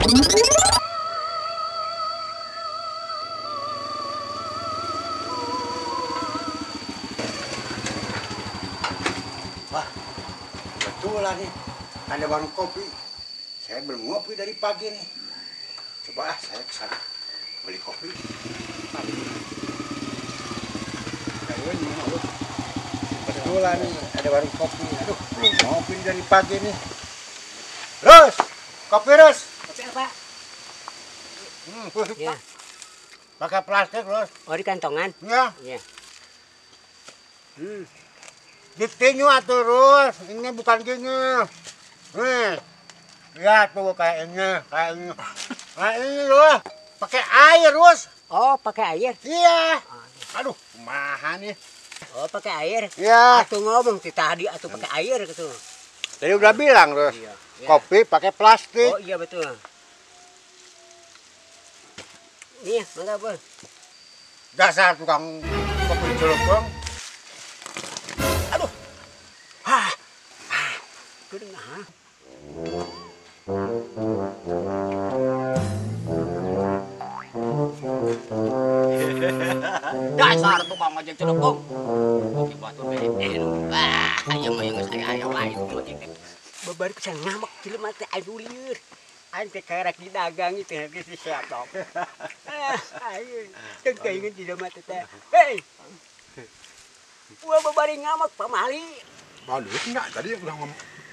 Wah, betulan nih, ada warung kopi. Saya belum ngopi dari pagi nih. Coba ah, saya kesana beli kopi. Betulan nih, ada warung kopi. Aduh, belum ngopi dari pagi nih. Rus, kopi Rus. Kopi apa? Ya. Pakai plastik, Rus. Oh, di kantongan? Iya. Iya. Ditinju atuh, Rus. Ini bukan gini. Nih. Lihat tuh kayak ini, kayak ini. Kayak ini loh. Pakai air, Rus. Oh, pakai air? Iya. Aduh, kumaha nih. Oh, pakai air? Iya. Atuh ngomong ti tadi atuh pakai air gitu. Tadi udah bilang, Rus. Iya. Kopi pakai plastik. Oh, iya betul. Nih, mangga, Bos. Dasar tukang kopi celupung. Aduh. Hah. Kudu nah. Dasar tukang ojek celupung. Kopi batu beli. Ah, ayo mah geus aya wae ojek. Babar kusan ngamek jelema teh aduh lieur. Aing teh karek didagang itu geus siap dong. Ah, aing teu kaingeun jelema teh. Hei. Gua babari ngamek pamali. Bawa duit enggak? Tadi udah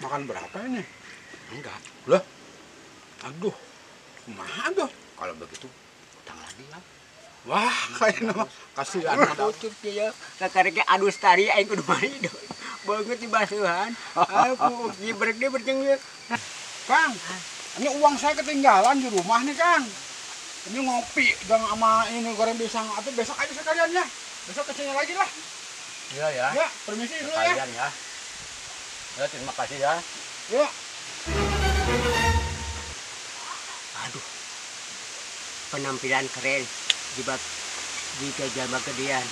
makan berapa ini? Enggak. Loh? Aduh. Kumaha tuh? Kalau begitu utang lagi ya. Wah, kayaknya mah kasihan. Tutup ya. Kakarek adus tari aing kudu mari. Banget di basuhan. Aku jibrek dia berjengir. Kang, ini uang saya ketinggalan di rumah nih, Kang. Ini ngopi dong sama ini goreng pisang. Atau besok aja sekalian ya. Besok kesini lagi lah. Iya ya. Ya, permisi dulu ya. Sekalian ya. Ya, terima kasih ya. Ya. Aduh. Penampilan keren. Jebak jika jama gedean.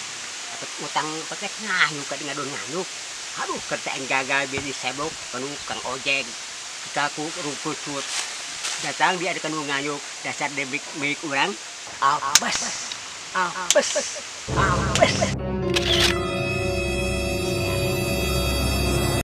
Atau utang pakai nganyuk ka ngadon nganyuk. Aduh, kerjaan gagal bini sebok kanu kang ojek. Kita ku rumput. Datang dia ada kanu nganyuk. Dasar debik milik urang. Apes. Apes. Apes.